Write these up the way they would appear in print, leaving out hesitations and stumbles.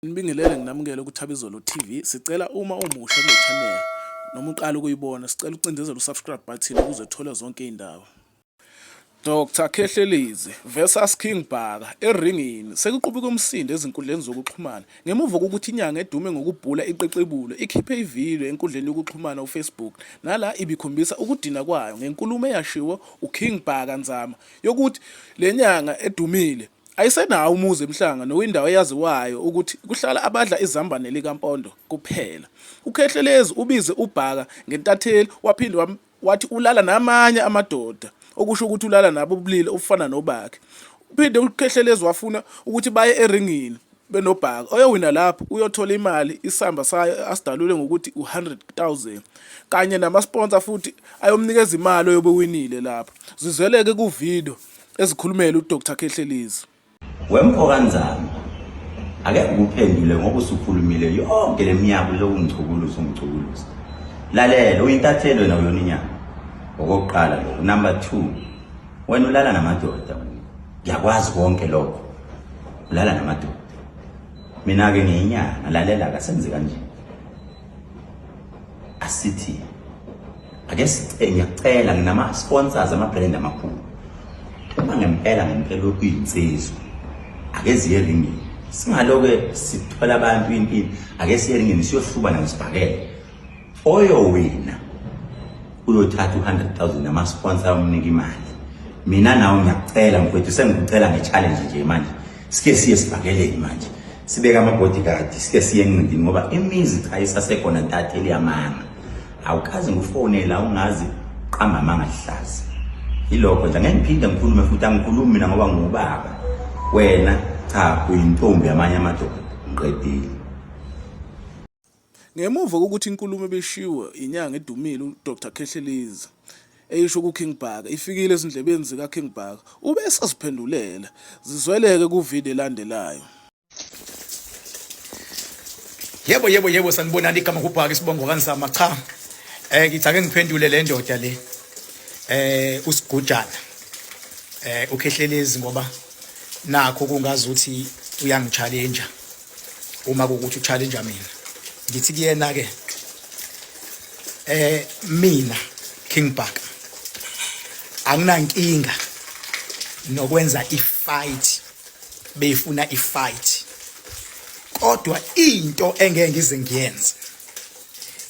Nibingelele nginamukele kuThabizolo TV. Sicela uma umusha kule channel noma uqala ukuyibona, sicela ucindezele usubscribe button ukuze uthole zonke iy'ndaba. Dr Khehlelezi versus King Bhaka eringini sekuqubuke umsindo ezinkundleni zokuxhumana ngemuva kokuthi inyanga edume ngokubhula iqeqebulo ikhiphe ividiyo enkundleni yokuxhumana uFacebook nala ibikhombisa ukudina kwayo ngenkulumo eyashiwo uKing Bhaka Nzama yokuthi le nyanga edumile Ayisenawo umuzi eMhlanga nokuyindawo eyaziwayo ukuthi kuhlala abadla izambane likaMpondo kuphela. UKhehlelezi ubize uBhaka ngentatheli waphinde wathi ulala namanye amadoda okusho ukuthi ulala nabo ubulili obufana nobakhe. Uphinde uKhehlelezi wafuna ukuthi baye eringini benoBhaka oyowina lapho uyothola imali isamba sayo asidalule ngokuthi u-100,000 kanye nama-sponsor futhi ayomnikeza imali oyobe winile lapho. Zizweleke ku-video ezikhulumela uDr Khehlelezi. Wemfo kaNzama, ake ngikuphendule ngoba usukhulumile yonke le minyaka ulokhu ungichukuluza ungichukuluza. Lalela, uyintatheli wena uyona inyama. Okokuqala lokho. Number 2, wena ulala namadoda. Ngiyakwazi konke lokho. Ulala namadoda. Mina-ke ngiyinyanga, lalela kasenze kanje. Asithi ake ngiyakucela nginama-sponsors ama-brand amakhulu uma ngempela ngempela uyinsizwa ake ziye eringini singaloke sithola abantu impilo ake siye eringini siyohlubana ngesibhakela oyowina uyothatha u-100 000 nama-sponsor ayomnika imali mina nawe ngiyakucela mfowethu sengikucela nge-challenge nje manje sike siye esibhakeleni manje sibeke ama-bodyguard sike siye enqindini ngoba imizi cha isasekhona ntatheli yamanga awukaze ngikufonela ungazi qamba amanga lihlaza yilokho nje angeke ngiphinde ngikhulume futhi angikhulumi mina ngoba ngubaba wena cha uyintombi yamanye amadoda ngiqedile. Ngemuva kokuthi inkulumo ebishiwo inyanga edumile uDr Khehlelezi eyisho kuKing Bhaka ifikile ezindlebeni zikaKing Bhaka ube esaziphendulela. Zizweleke kuvidiyo elandelayo. Yebo yebo yebo sanibonani igama ngubhaka isibongo kaNzama cha eh ngithi ake ngiphendule le ndoda le eh usigujana eh ukhehlelezi ngoba nakho kungazuthi uyangichallenge uma kukuthi uchallenge mina ngithi kuyena ke eh mina King Bhaka anginankinga nokwenza ifight beyifuna ifight kodwa into engeke ngize ngiyenze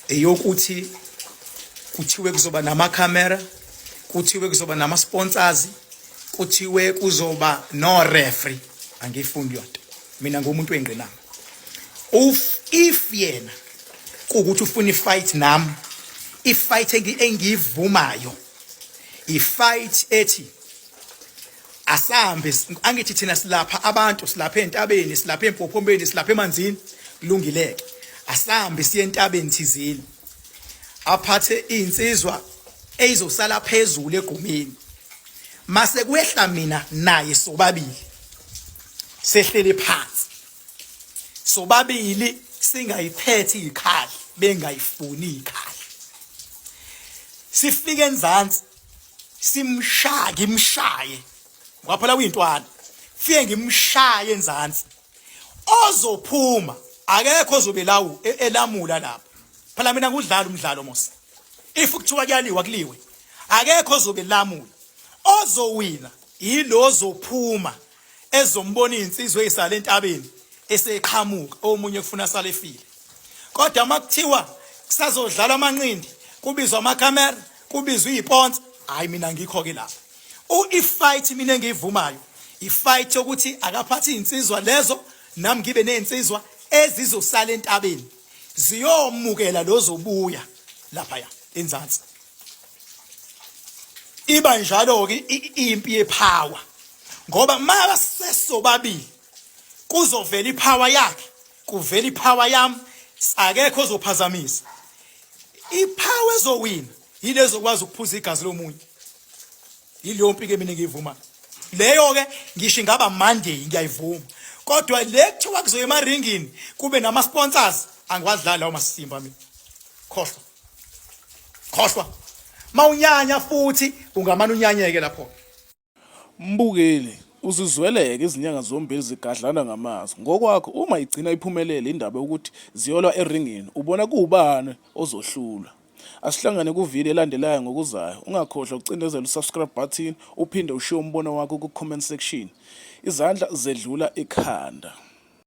eyokuthi kuthiwe kuzoba nama camera kuthiwe kuzoba nama sponsors kuthiwe kuzoba no referee angifuni yonto mina ngumuntu wengqinamba if if yena kukuthi ufuna ifight nami ifight engiyivumayo ifight ethi asambe angithi thina silapha abantu silapha entabeni silapha empophombeni silapha emanzini kulungileke asambe siye entabeni thizeni aphathe insizwa eyizosala phezulu egumeni mase kwehla mina naye sobabili sehlele phansi sobabili singayiphethe ikhali bengayifuni ikhali sifike enzansi simshaya ngimshaye ngoba phela uyintwana fike ngimshaye enzansi ozophuma akekho ozobe lawu e, elamula lapho phela mina ngudlala umdlalo mos if kuthiwa kuyaliwa kuliwe akekho ozobe lamula ozowina yilo ozophuma ezombona izinsizwa ezisale entabeni eseqhamuka omunye kufuna sale efile kodwa uma kuthiwa kusazodlalwa amanqindi kubizwa amakhamera kubizwa iziponsa hayi mina ngikho ke lapho u-ifight mina engiyivumayo ifight yokuthi akaphathi izinsizwa lezo nami ngibe nezinsizwa ezizosala entabeni ziyomukela lozobuya lapha ya enzansi iba njalo ke impi yepower ngoba masesobabili kuzovela ipower yakhe kuvela ipower yami akekho ozophazamisa ipower ezowina yile ezokwazi ukuphuza igazi lomunye yileyo mpi ke mina ngiyivuma leyo ke ngisho ingaba Monday ngiyayivuma kodwa le kuthiwa kuzoya emaringini kube nama sponsors angiwadlali lawo masimba mina khohlwa khohlwa mawunyanya futhi ungamane unyanyeke lapho Mbukeli. Uzizweleke izinyanga zombili zigadlana ngamazwi. Ngokwakho uma igcina iphumelele indaba yokuthi ziyolwa eringini ubona kuwubani ozohlulwa? Asihlangane ku-video elandelayo ngokuzayo. Ungakhohlwa ukucindezela u-subscribe button uphinde ushiye umbono wakho ku-comment section. Izandla zedlula ikhanda.